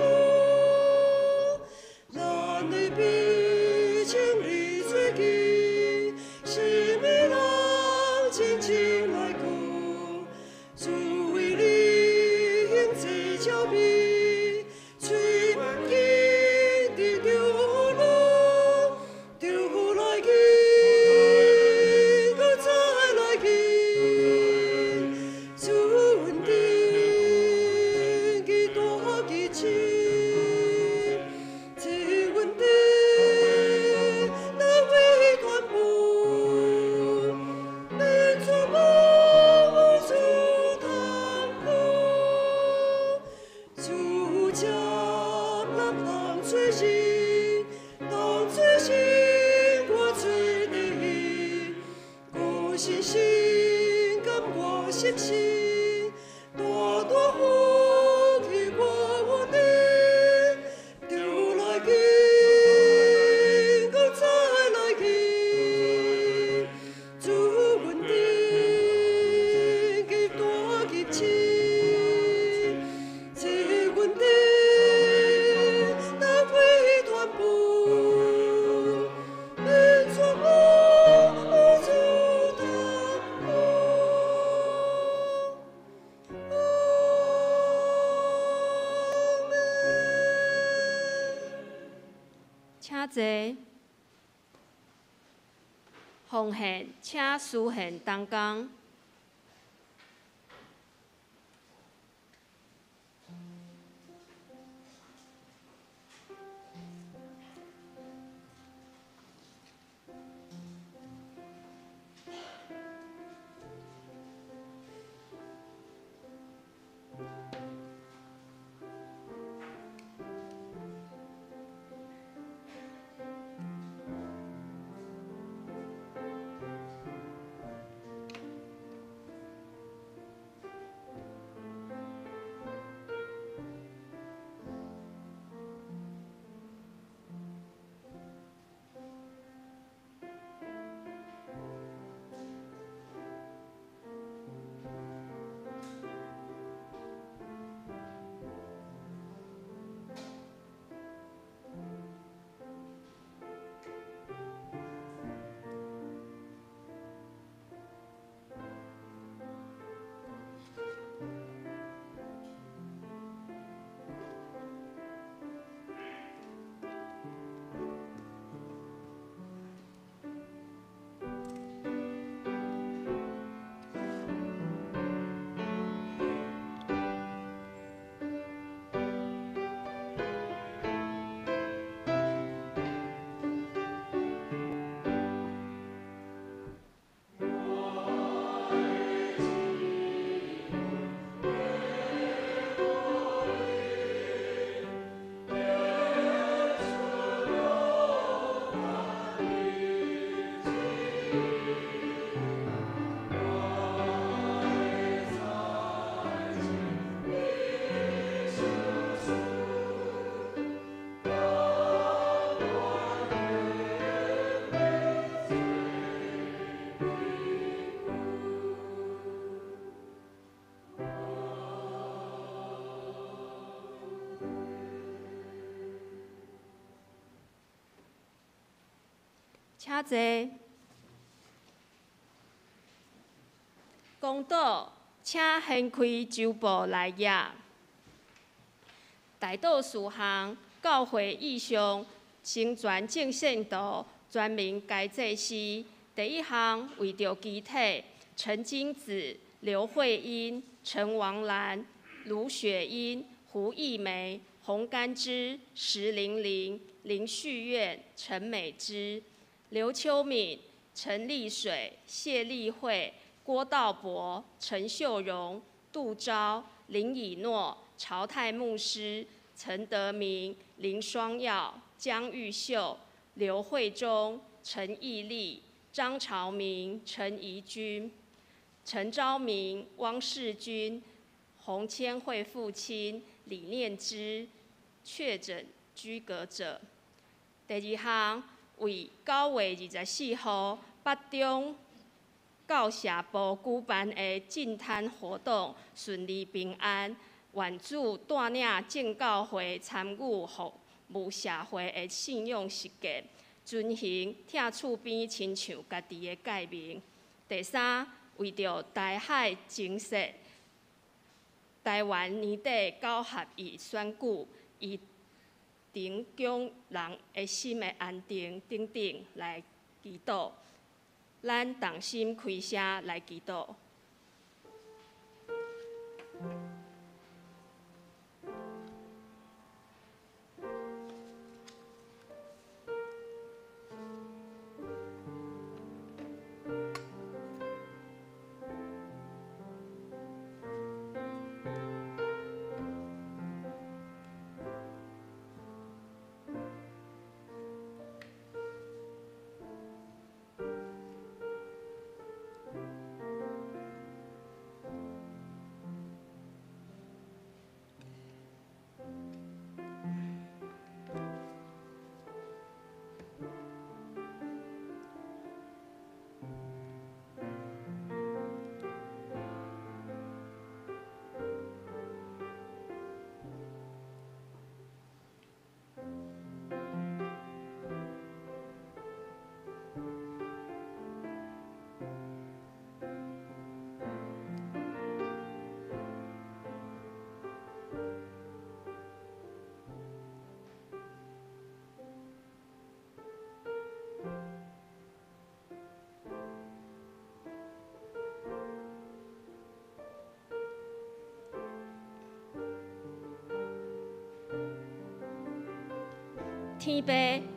咱的必清理罪記，啥物人真正來顧？主為你行這招美，喙毋記得著路，就來緊，閣再來緊，主恩典伊大急切，這恩典難為傳布，免做夢有主通靠。主接納當罪人，當罪人我罪的，孤信心甘我實心，大大福氣我有得，就來緊，閣再來緊，主恩典伊大急切，這恩典難為傳布，免做夢有主通靠。阿們。請坐。奉獻，請司獻同工。請坐。公道，請掀開周報內頁。代禱事項，教會意向，成全眾聖徒，全民皆祭司。第一項，為著肢體，陳金子、劉慧英、陳王蘭、盧雪英、胡義梅、洪甘之、石玲玲、林旭苑、陳美芝、劉秋敏、陳麗水、謝麗慧、郭道博、陳秀榮、杜昭、林以諾、曹泰牧師、陳德明、林雙耀、江玉秀、劉惠忠、陳義立、張朝明、陳怡君、陳昭明、汪世君、洪千惠父親李念之，確診居隔者。第二項，為9月24號北中教社部舉辦的淨灘活動順利平安，願主帶領眾教會參與服務社會的信仰實踐，遵行疼厝邊親像家己的誡命。第三，為著台海情勢，台灣年底九合一選舉，以提供人的心的安定等等來祈禱。咱同心開聲來祈禱。天父，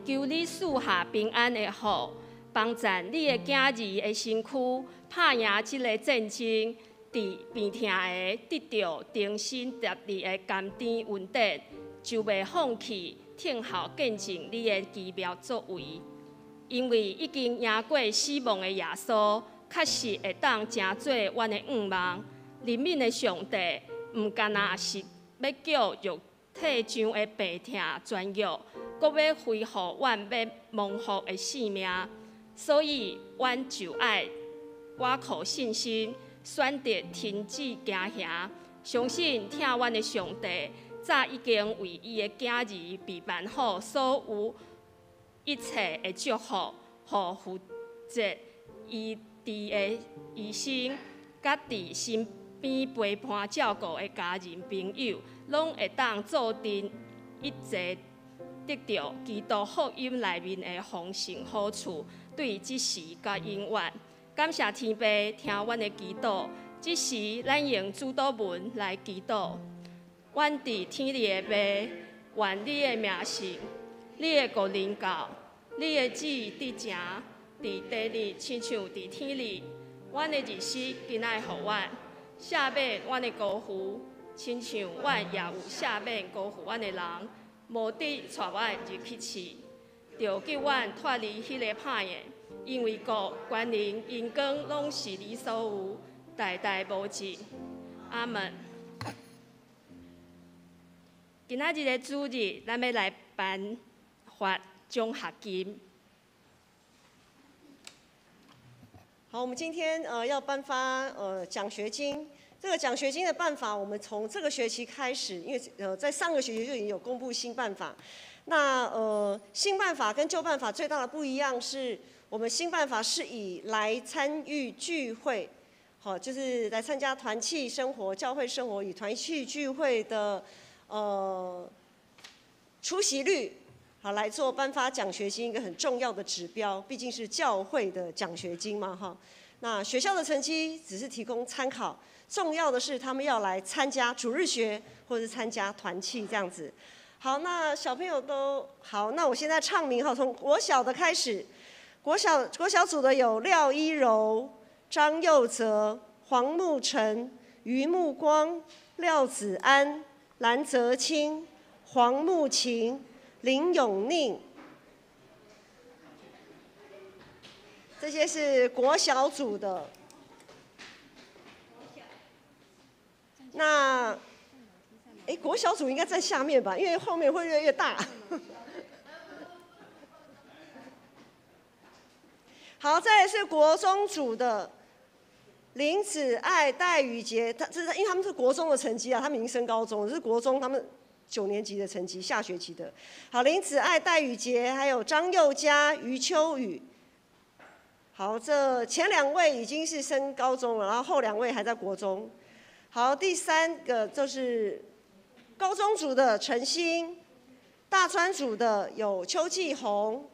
求你賜下平安的福，幫贊你的囝兒的身軀，拍贏這个戰爭，佇病痛下得著重新得力的甘甜恩典，就袂放棄聽候見證你的奇妙作為。因為已經贏過死亡的耶穌，確實會當成做阮的願望。憐憫的上帝，毋干焦是欲叫肉體上的病痛痊愈，閣欲恢復阮欲蒙福的性命，所以阮就愛倚靠信心，選擇停止行行，相信疼阮的上帝早已經為伊的囝兒備辦好所有一切的祝福，予負責醫治的醫生，佮佇身邊陪伴照顧的家人朋友，攏會當做陣一齊得著基督福音內面的豐盛好處，對這時佮永遠。感謝天父聽阮的祈禱，這時咱用主禱文來祈禱。阮佇天裡的父，願你的名聖，你的國臨到，你的旨意得成，佇地裡親像佇天裡。阮的日食今仔予阮，赦免阮的辜負，親像阮也有赦免辜負阮的人。無得帶阮入去試，著救阮脫離彼个歹的，因為國、權能、榮光攏是你所有，代代無盡。阿門。今仔日的主日，咱欲來頒發獎學金。好，我們今天要頒發獎學金。這個獎學金的辦法，我們從這個學期開始，因為在上個學期就已經有公布新辦法。那新辦法跟舊辦法最大的不一樣是，我们新办法是以来参与聚会，好，就是来参加团契生活、教会生活与团契聚会的出席率，好，来做颁发奖学金一个很重要的指标，毕竟是教会的奖学金嘛，哈。那学校的成绩只是提供参考，重要的是他们要来参加主日学或者是参加团契这样子。好，那小朋友都好，那我现在唱名哈，从国小的开始，国小组的有廖一柔、张佑泽、黄沐晨、于目光、廖子安、蓝泽清、黄沐晴、林永宁，这些是国小组的。那，哎，国小组应该在下面吧，因为后面会越来越大。好，再来是国中组的林子爱、戴宇杰，他这是因为他们是国中的成绩啊，他们已经升高中了，这是国中他们9年级的成绩，下学期的。好，林子爱、戴宇杰，还有张佑嘉、余秋雨。好，这前两位已经是升高中了，然后后两位还在国中。好，第三个就是高中组的陈星，大专组的有邱继红。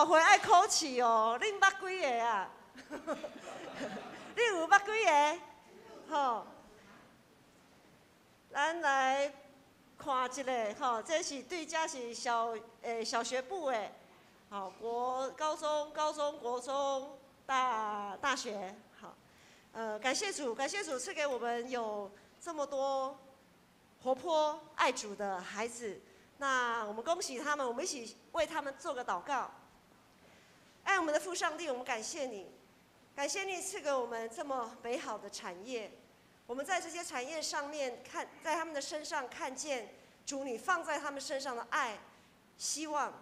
后回爱考试哦，恁捌几个啊？你有捌几个？吼，咱来看一下，吼，这是对这是小学部的，好，国高中、高中、国中、大学，好，感谢主，感谢主赐给我们有这么多活泼爱主的孩子，那我们恭喜他们，我们一起为他们做个祷告。爱我们的父上帝，我们感谢你，感谢你赐给我们这么美好的产业。我们在这些产业上面看，在他们的身上看见主你放在他们身上的爱、希望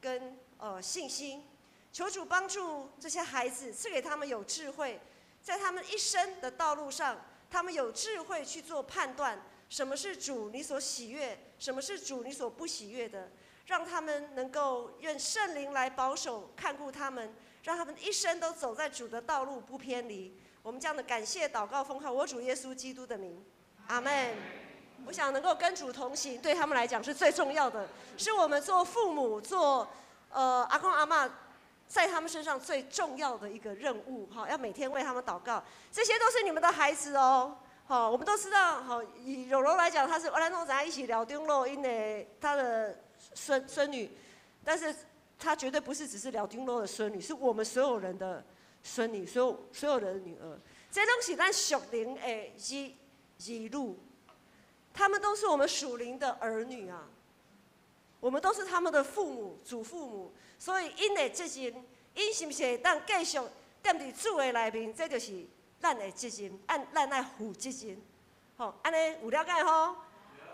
跟信心。求主帮助这些孩子，赐给他们有智慧，在他们一生的道路上，他们有智慧去做判断，什么是主你所喜悦，什么是主你所不喜悦的。让他们能够愿圣灵来保守看顾他们，让他们一生都走在主的道路不偏离。我们这样的感谢祷告奉靠我主耶稣基督的名，阿们。我想能够跟主同行，对他们来讲是最重要的，是我们做父母、做阿公阿嬷在他们身上最重要的一个任务。哈，要每天为他们祷告。这些都是你们的孩子哦。好，我们都知道，好，以柔柔来讲，她是咱拢知影伊是廖长老𪜶的他的孙女，但是她绝对不是只是廖长老的孙女，是我们所有人的孙女，所有人的女儿。这拢是咱属灵的儿女，他们都是我们属灵的儿女啊。我们都是他们的父母、祖父母，所以𪜶的责任，𪜶是毋是会当继续踮伫主的内面，这就是咱的责任，按咱爱负责任。吼，按呢有了解吼？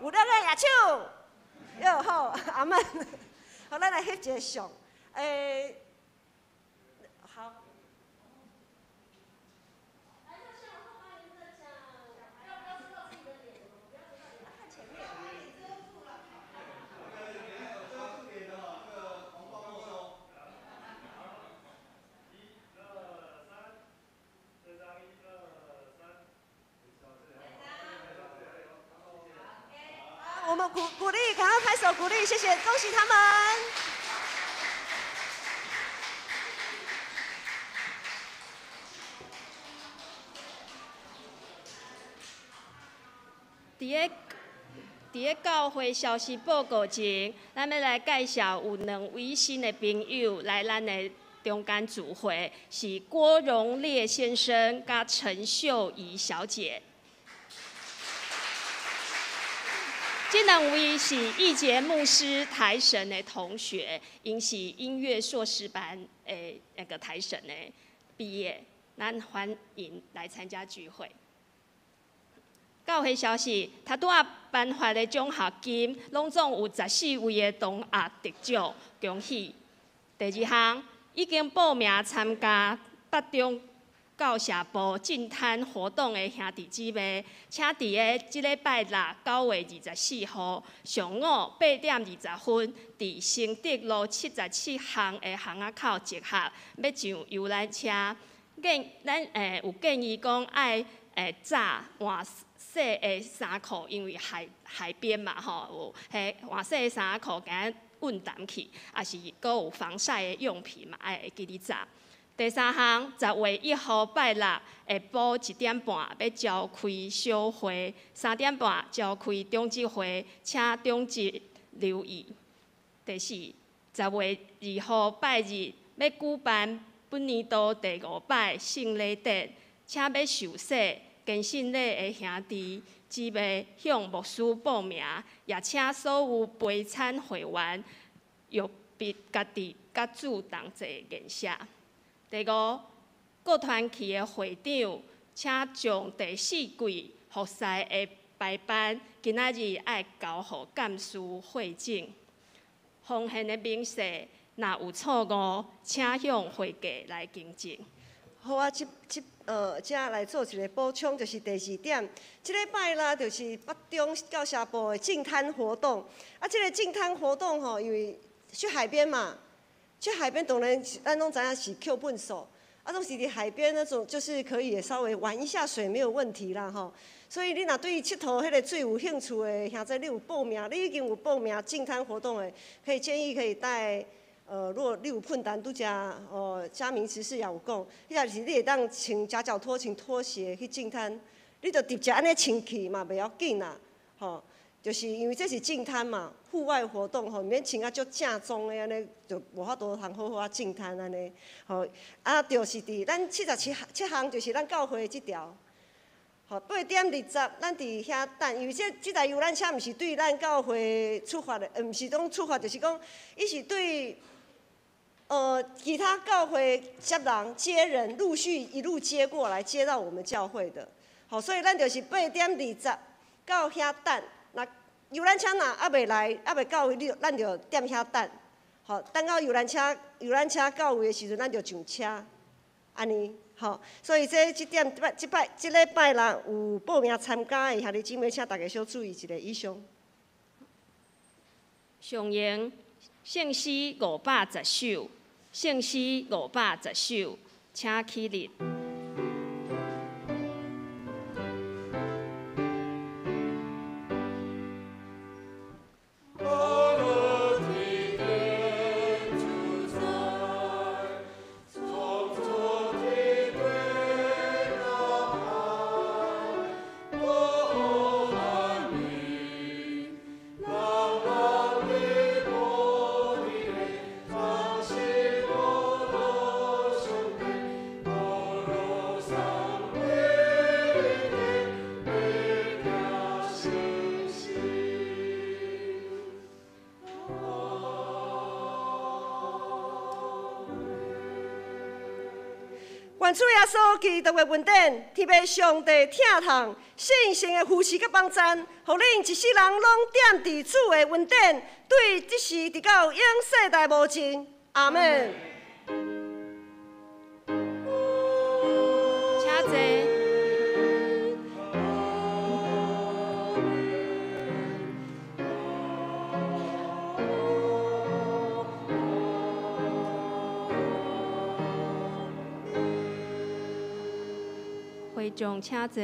有了解举手。哟好，阿门。好，咱来翕一个相。好。們鼓鼓勵，趕快拍手鼓勵，謝謝，恭喜他們。佇个教會消息報告前，咱欲來介紹有兩位新的朋友來咱的中間聚會，是郭榮烈先生佮陳秀儀小姐。這兩位是義傑牧師台神的同學，𪜶是音樂碩士班的那個台神的畢業，咱歡迎來參加聚會。教會消息，頭拄仔頒發的獎學金，攏總有14位的同學得獎，恭喜！第二項，已經報名參加北中教社部淨灘活動的兄弟姊妹，請佇个這禮拜六9月24號上午8點20分，佇承德路77巷的巷仔口集合，欲上遊覽車。建咱有建議講愛紮換洗的衫褲，因為海邊嘛吼，有彼換洗的衫褲，共運淡去，也是閣有防曬的用品嘛，愛會記得紮。第三項，10月1號拜六下晡1點半欲召開小會，3點半召開長執會，請長執留意。第四，10月2號拜日欲舉辦本年度第5擺聖禮典，請欲受洗、堅信禮的兄弟姊妹向牧師報名，也請所有陪餐會員務必家己佮主同齊認寫。第五，各團契的會長，請將第四季服侍的排班，今仔日愛交予幹事會診。奉獻的明細，若有錯誤，請向會計來更正。好啊，這來做一個補充，就是第二點，這禮拜啦，就是北中教社部的淨灘活動。啊，這個淨灘活動吼，因為去海邊嘛。去海邊當然，咱攏知影是抾糞埽，啊，攏是佇海邊那種，就是可以稍微玩一下水沒有問題啦吼。所以你若對𨑨迌彼個水有興趣的，兄弟你有報名，你已經有報名淨灘活動的，可以建議可以帶，如果你有困難，拄則哦，嘉明執事也有講，彼個是你會當穿夾腳拖、穿拖鞋去淨灘，你就直接按呢穿去嘛，袂要緊啦，吼。就是因為這是淨灘嘛，戶外活動吼，毋免穿啊足正裝的按呢，就無法度通好好啊淨灘按呢。吼，啊，就是佇咱77巷，就是咱教會的這條。吼，8點20，咱佇遐等，因為這台遊覽車毋是對咱教會出發的，毋是講出發，就是講伊是對，其他教會接人接人，陸續一路接過來，接到我們教會的。好，所以咱就是8點20到遐等。若遊覽車若猶未來，猶未到位，咱就踮遐等，吼，等到遊覽車到位的時陣，咱就上車，按呢，吼。所以這點，這擺這禮拜啦，有報名參加的兄弟姊妹，請大家小注意一下。以上。上英聖詩510首，聖詩510首，請起立。願主耶穌基督的恩典，天父上帝疼痛，聖神的扶持佮幫贊，予恁一世人攏踮佇主的恩典，對這時直到永世代無盡。阿們。請坐。會眾請坐。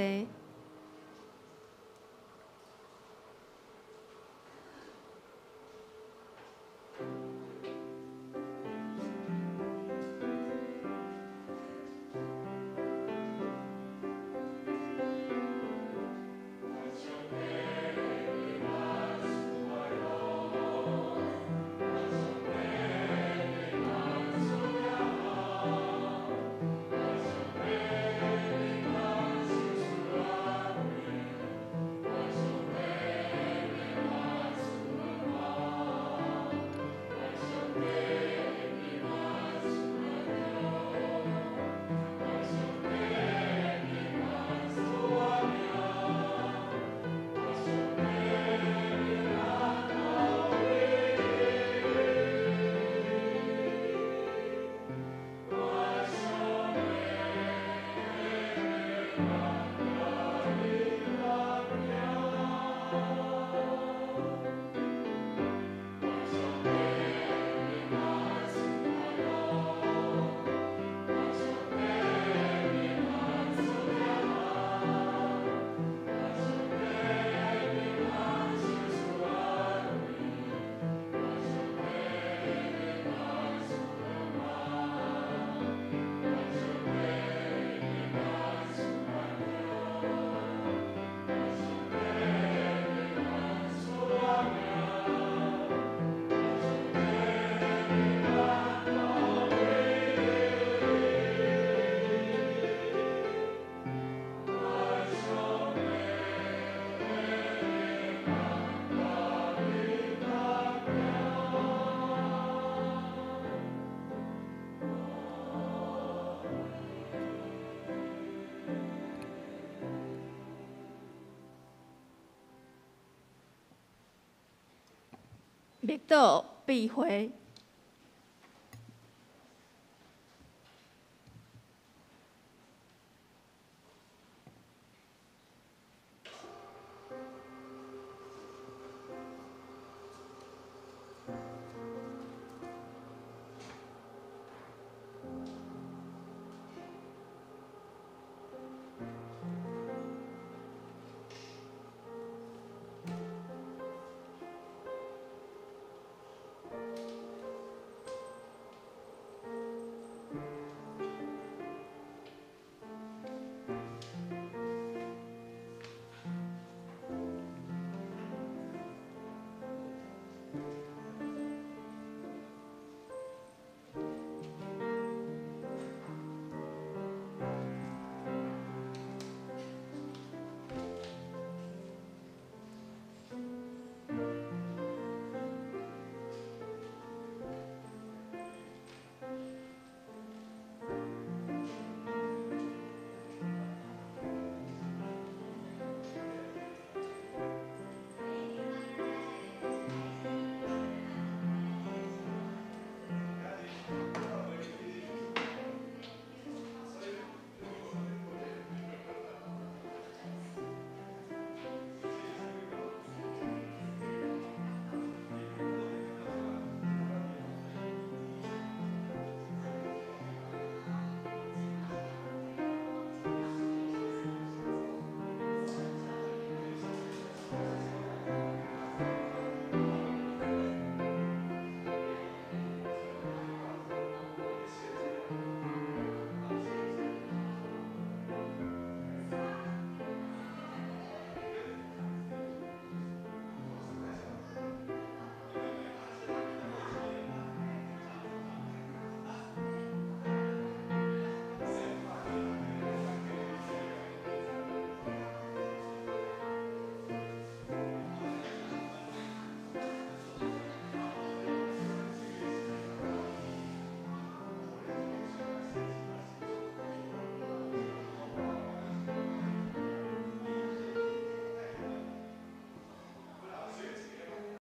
默禱、闭會。